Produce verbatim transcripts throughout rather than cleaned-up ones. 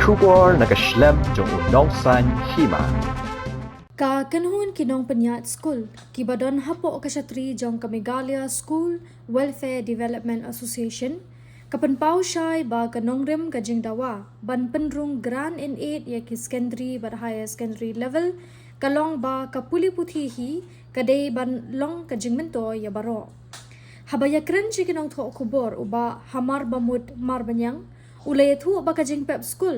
Khubor na ka shlem jong u nongsaiñ hima. Ka kynhun ki nongpynïaid skul kiba don hapoh ka shatri jong ka Meghalaya School Welfare Development Association ka pynpaw shai ba ka nongrim ka jingdawa ban pynrung grant in aid ïa ki secondary bad higher secondary level ka long ba ka pule puthi hi ka dei ban long ka jingmyntoi ïa baroh. Haba ïakren sha ki nongthoh khubor u Bah Hamar Bamut Marbaniang u la ïathuh ba ka jingpep skul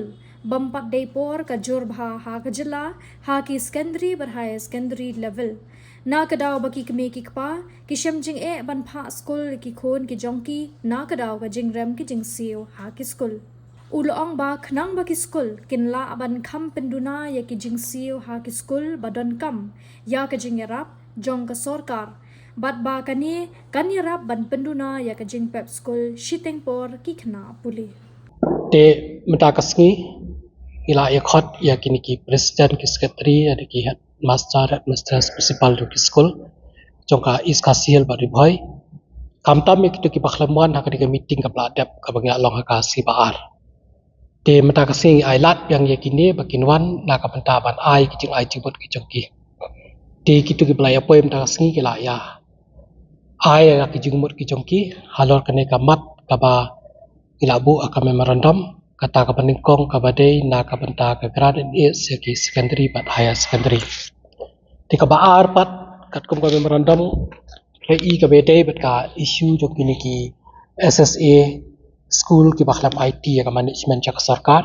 bym pat dei por ka jur bha ha ka jylla ha ki secondary bad higher secondary level. Na ka daw ba ki kmie ki kpa ki shem jingeh ban phah skul ki khun ki jong ki na ka daw ka jingrem ki jingsiew ha ki skul. U la ong ba khnang ba ki skul kin lah ban kham pynduna ïa ki jingsiew ha ki skul ba donkam ïa ka jingïarap jong ka sorkar bad ba kane kan ïarap ban pynduna ïa ka jingpep skul shiteng por ki khynnah pule. Te mynta ka sngi ngi la ïa khot ïa kine ki president, ki secretary, ïa ki headmaster, headmistress, principal jong ki skul jong ka East Khasi Hills bad Ri Bhoi. Khamtam ïa kito kiba khlem wan ha kane ka meeting kaba la dep kaba ngi la long ha ka sngi ba ar. Te mynta ka sngi ai lad biang ïa kine ba kin wan na ka bynta ban ai ki jingai jingmut ki jong ki. Te kito kiba la ïa poi mynta ka sngi ki la ïa ai ïa ki jingmut ki jong ki halor kane ka mat kaba ngi la buh ha ka memorandum, kata kaba nyngkong kaba dei na ka bynta ka grant in aid ïa ki secondary bad higher secondary. Te kaba ar pat katkum ka memorandum ka i kaba dei bad ka issue jong kine ki S S A school kiba khlem ai ïa ka management jong ka sorkar.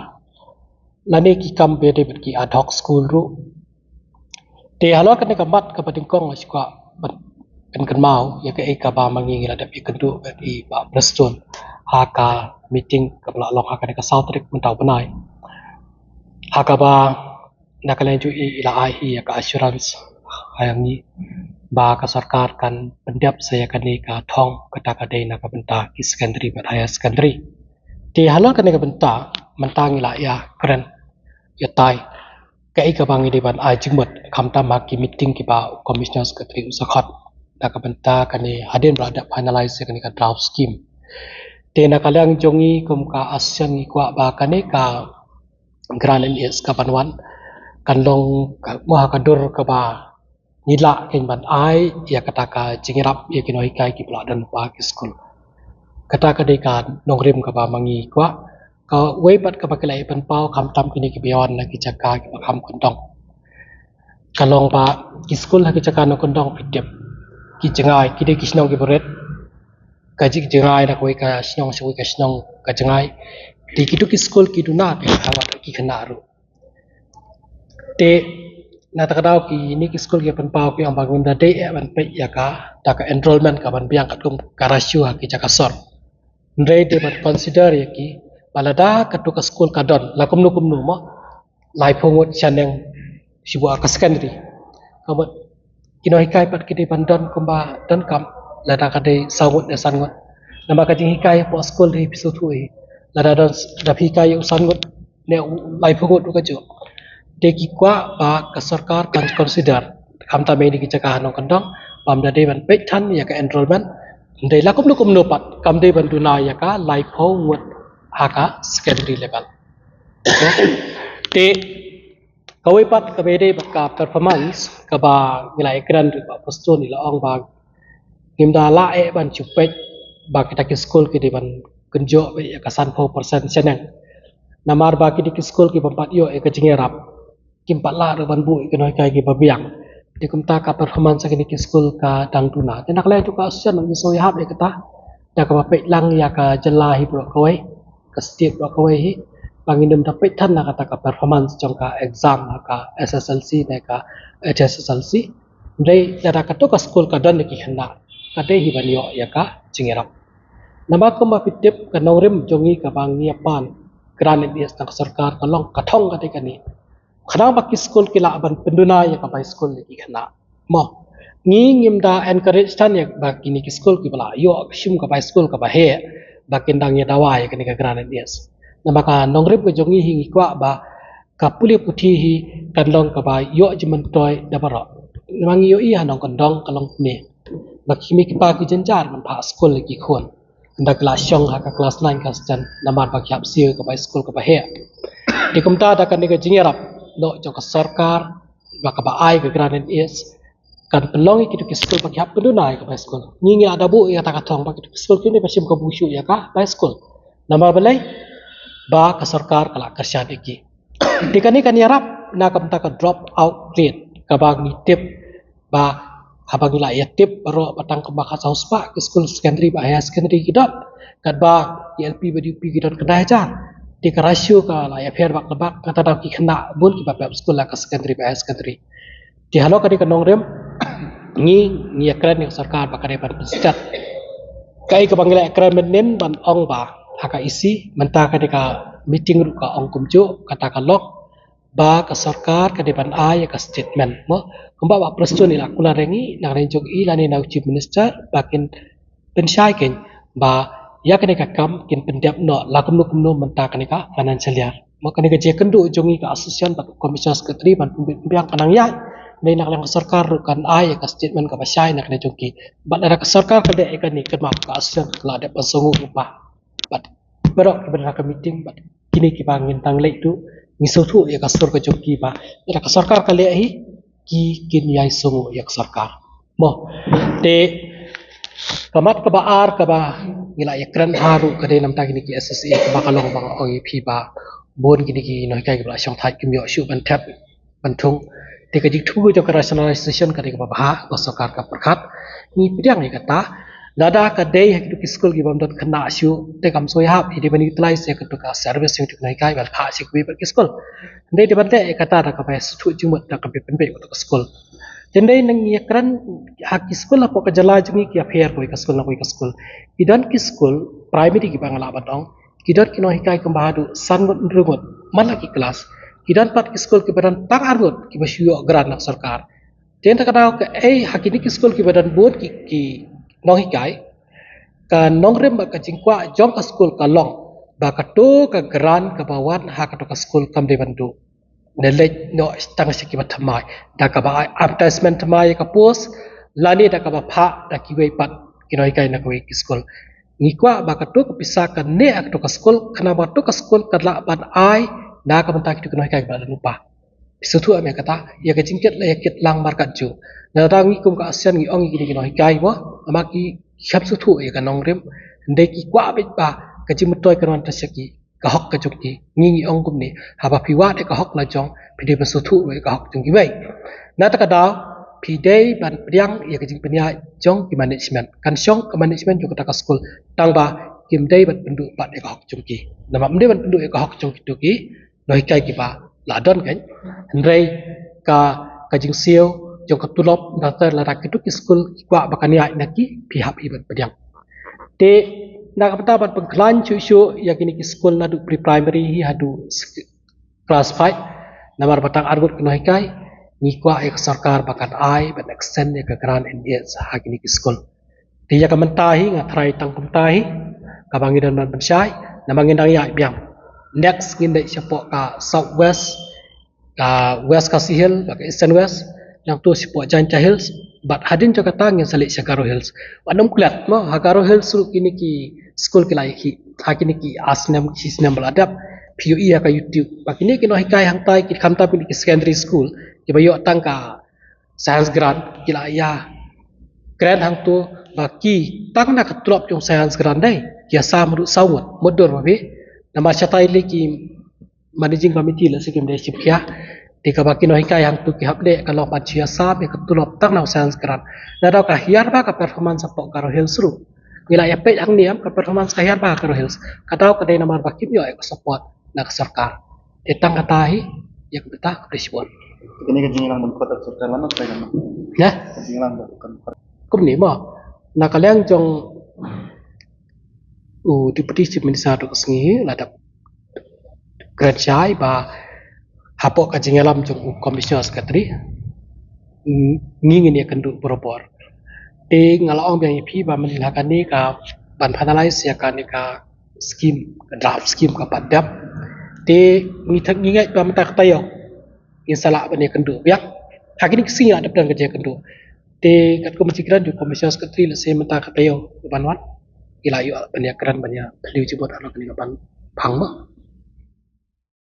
Lane ki kam ba dei bad ki ad hoc school ruh. Te halor kane ka mat kaba nyngkong nga shu kwah ban pynkynmaw ïa kaei kaba ma ngi ngi la dep ïakynduh bad i Bah Prestone ha ka meeting kaba la long ha kane ka saw tarik mynta u bnai. Ha kaba na ka liang jong i i la ai hi ïa ka assurance ha ïa ngi ba ka sorkar kan pyndep sa ïa kane ka thong kata ka dei na ka bynta ki secondary bad higher secondary. Te halor kane ka bynta mynta ngi la ïakren ïa tai kaei kaba ngi dei ban ai jingmut khamtam ha ki meeting kiba u commissioner secretary u sa khot na ka bynta kane hadien ba la dep finalize ïa kane ka draft scheme. Te na ka liang jong ngi kum ka association ngi kwah ba kane ka grant in aid ka ban wan kan long ka mo ha ka dur kaba ngi lah kein ban ai ïa kata ka jingïarap ïa ki nonghikai kiba la don ha ki skul. Kata ka dei ka nongrim kaba ma ngi kwah. Kawei pat kaba ki la ïa pynpaw khamtam kine kiba ïa wan na ki jaka kiba kham kyndong ka long ba ki skul ha ki jaka nongkyndong phi tip ki jngai ki dei ki shnong kiba rit. Ka jik jngai na kawei ka shnong sha kawei ka shnong ka jngai. Te kito ki skul ki duna ka ha wat ki khynnah ruh. Te na ta ka daw kine ki skul ki pynpaw ki ong ba ngim da dei eh ban peit ïa kata ka enrollment ka ban biang katkum ka ratio ha ki jaka sor. Hynrei dei ban consider ïa ki ba lada katu ka skul ka don la kumno kumno mo laiphew ngut shaneng shu buh ha ka secondary. Ka mut ki nonghikai pat ki dei ban don kumba donkam lada ka dei saw ngut ne san ngut. Namar ka jinghikai hapoh skul dei phi sngewthuh hi lada don da phi hikai ïa u san ngut ne u laiphew ngut ruh kajuh. Te ki kwah ba ka sorkar kan consider khamtam ïa kine ki jaka ha nongkyndong bym da dei ban peit than ïa ka enrollment. Hynrei la kumno kumno pat kam dei ban duna ïa ka laiphew ngut ha ka secondary level. Te kawei pat kaba dei bad ka performance kaba ngi la ïakren ruh Bah Prestone i la ong ba ngim da lah eh ban shu peit ba kita ki skul ki dei ban kynjoh beit ïa ka sanphew percent shaneng. Namar ba kine ki skul ki bym pat ïoh ïa ka jingïarap kim pat lah ruh ban buh ïa ki nonghikai kiba biang. Te kumta ka performance ha kine ki skul ka dang duna. Te na ka liang jong ka association ngi sngewhap ïa kata da kaba peit lang ïa ka jylla hi baroh kawei, ka state baroh kawei hi ba ngin ym da peit than na kata ka performance jong ka exam ha ka S S L C ne ka H S S L C. Hynrei lada katu ka skul ka don ïa ki khynnah ka dei hi ban ïoh ïa ka jingïarap. Namar kumba phi tip ka nongrim jong ngi kaba ngi ïa pan grant in aid na ka sorkar ka long ka thong ka dei kane. Khnang ba ki skul ki lah ban pynduna ïa ka bai skul ïa ki khynnah. Mo ngi ngim da encourage than ïa ba kine ki skul kiba la ïoh ka shim ka bai skul kaba heh ba kin dang ïa dawa ïa kane ka grant in aid. Namar ka nongrim ka jong ngi hi ngi kwah ba ka pule puthi hi kan long kaba ïoh jingmyntoi da baroh. Namar ngi ïohi ha nongkyndong ka long kumne ba ki kmie ki kpa ki jynjar ban phah skul ïa ki khun. Ynda ki la shong ha ka klas nine klas ten namar ba ki hap siew ka bai skul kaba heh. Te kumta da kane ka jingïarap noh jong ka sorkar ba kaba ai ka grant in aid kan pynlong ïa kito ki skul ba ki hap pynduna ïa ka bai skul. Ngi ngi la da buh ïa kata ka thong ba kito ki skul kine ba shim kabu shuh ïa ka bai skul. Namar balei? Ba ka sorkar ka la kyrshan ïa ki. Te kane kan ïarap na ka bynta ka drop out rate kaba ngi tip ba haba ngi la ïa tip baroh ba tang kumba khatsaw spah ki skul secondary bad higher secondary ki don, katba ki L P bad U P ki don khyndai hajar. Te ka ratio ka la ïapher bak la bak, kata daw ki khynnah bun kiba pep skul la ka secondary bad higher secondary. Te halor kane ka nongrim ngi ngi ïakren ïa ka sorkar ba ka dei ban pynstad. Kaei kaba ngi la ïakren mynnin ban ong ba ha ka E C mynta kane ka meeting ruh ka ong kumjuh, kata ka long ba ka sorkar ka dei ban ai ïa ka statement mo. Kumba Bah Prestone i la kular ïa ngi na ka liang jong i lane na u Chief Minister ba kin pynshai kein ba ïa kane ka kam kin pyndep noh la kumno kumno mynta kane ka financial year. Mo kane ka jingïakynduh jong ngi ka association bad u commissioner secretary ban pynbiang pynang ïa. Dei na ka liang ka sorkar ruh kan ai ïa ka statement kaba shai na ka liang jong ki. Bad lada ka sorkar ka leh ïa kane, kynmaw ka association ka la dep ban sngew lypa. Bad baroh kiba don ha ka meeting bad kine kiba ngin tang leit ruh ngi sngewthuh ïa ka sur ka jong ki ba lada ka sorkar ka leh hi ki kin ïai sngew ïa ka sorkar. Mo. Te ka mat kaba ar kaba ngi la ïakren ha ruh ka dei namar kine ki S S A kaba ka long ba nga ong ïa phi ba bun kine ki nonghikai kiba la shongthait kim ïoh shuh ban thep ban thung. Te ka jingthmu jong ka rationalization ka dei kaba bha ba sorkar ka pyrkhat. Ngi pdiang ïa kata. Lada ka dei ha kito ki skul kibym don khynnah shuh te kam sngewhap ïa dei ban utilize ïa kato ka service jong kito ki nonghikai ban phah sha kiwei pat ki skul. Hynrei dei ban leh ïa kata da kaba sngewthuh jingmut da kaba pynbeit kato ka skul. Te hynrei ngi ïakren ha ki skul hapoh ka jylla jong ngi ki ïapher kawei ka skul na kawei ka skul. Ki don ki skul primary kiba nga lah ban ong ki don ki nonghikai kumba haduh san ngut hynriew ngut man la ki klas. Ki don pat ki skul kiba don tang ar ngut kiba shu ïoh grant na ka sorkar. Te ynda ka daw kaei ha kine ki skul kiba don bun ki, ki nonghikai, ka nongrim bad ka jingkwah jong ka skul ka long ba kato ka grant kaba wan ha kato ka skul kam dei ban duh. Ne leit noh tang sha kiba thymmai da kaba ai advertisement thymmai ïa ka post lane da kaba phah da kiwei pat ki nonghikai na kawei ki skul. Ngi kwah ba kato ka pisa kan neh ha kato ka skul khnang ba kato ka skul kan lah ban ai na ka bynta kito ki nonghikai kiba la don lypa. Phi sngewthuh em ïa kata? Ïa ka jingkit la ïa kit lang markat juh. Lada ngi kum ka association ngi ong ïa kine ki nonghikai mo, namar ki kham sngewthuh ïa ka nongrim. Hynrei ki kwah beit ba ka jingmyntoi kan wan tang sha ki, ka hok ka jong ki. Ngi ngi ong kumne, haba phi wad ïa ka hok la jong, phi dei ban sngewthuh ruh ïa ka hok jong kiwei. Na kata ka daw phi dei ban pdiang ïa ka jingpynïaid jong ki management. Kan shong ka management jong kata ka skul tang ba kim dei ban pynduh pat ïa ka hok jong ki. Namar ym dei ban pynduh ïa ka hok jong kito ki nonghikai kiba la don kan. Hynrei ka, ka jingsiew jong ka tulop, nangta lada kito ki skul ki kwah ba kan ïaid na ki, phi hap hi ban pdiang. Te na ka bynta ban pynkhlaiñ shuh shuh ïa kine ki skul naduh pre-primary hi haduh s-, class five, namar ba tang ar ngut ki nonghikai, ngi kwah ïa ka sorkar ba kan ai ban extend ïa ka grant in aid ha kine ki skul. Te ïa ka mynta hi nga tharai tang kumta hi kaba ngi don ban pynshai, namar ngin dang ïaid biang. Next ngin leit shapoh ka South West, ka West Khasi Hills bad ka Eastern West, nangta shapoh Jaintia Hills, bad hadien jong kata ngin sa leit sha Garo Hills. Wat nym klet mo, ha Garo Hills ruh kine ki skul ki la ïakhih ha kine ki ar snem shi snem ba la dep. Phi ïohi ha ka YouTube ba kine ki nonghikai hangtai ki, khamtam kine ki secondary school kiba ïoh tang ka science grant ki la ïa kren hangto ba ki tang na ka tulop jong science grant dei ki ïa sam ruh saw ngut mutdur ba phi. Namar shatai lei ki managing committee la shu kim dei shim khia. Te kaba ki nonghikai hangto ki hap leh ka long ban shu ïa sam ïa ka tulop tang na u science grant. Lada ka hiar ba ka performance hapoh Garo Hills ruh, ngi la ïa peit hangne em ka performance ka hiar ba Garo Hills. Ka daw ka dei namar ba kim ïoh ïa ka support na ka sorkar. Te tang kata hi ïa ka bynta ka dei shibun. Kane ka jingïalang ban khot da ka sorkar lano ka dei lano? Ya? Ka jingïalang ban khot. Kumne mo, na ka liang jong u Deputy Chief Minister Doctor Sngi la dep kren shai ba hapoh ka jingïalam jong u Commissioner Secretary, mm, ngi ngin ïakynduh barabor. Te nga la ong biang ïa phi ba mynhynnin ha kane ka ban finalize ïa kane ka scheme, ka draft scheme ka pat dep. Te ngi thak ngi ngeit ba mynta ka taïew ngin sa lah ban ïakynduh biang. Ha kine ki sngi la dep don ka jingïakynduh. Te katkum ka jingkren jong u Commissioner Secretary, lehse mynta ka taïew ban wan ngi la ïoh ban ïakren ban ïa phylliew jingmut halor kane ka ban phang mo.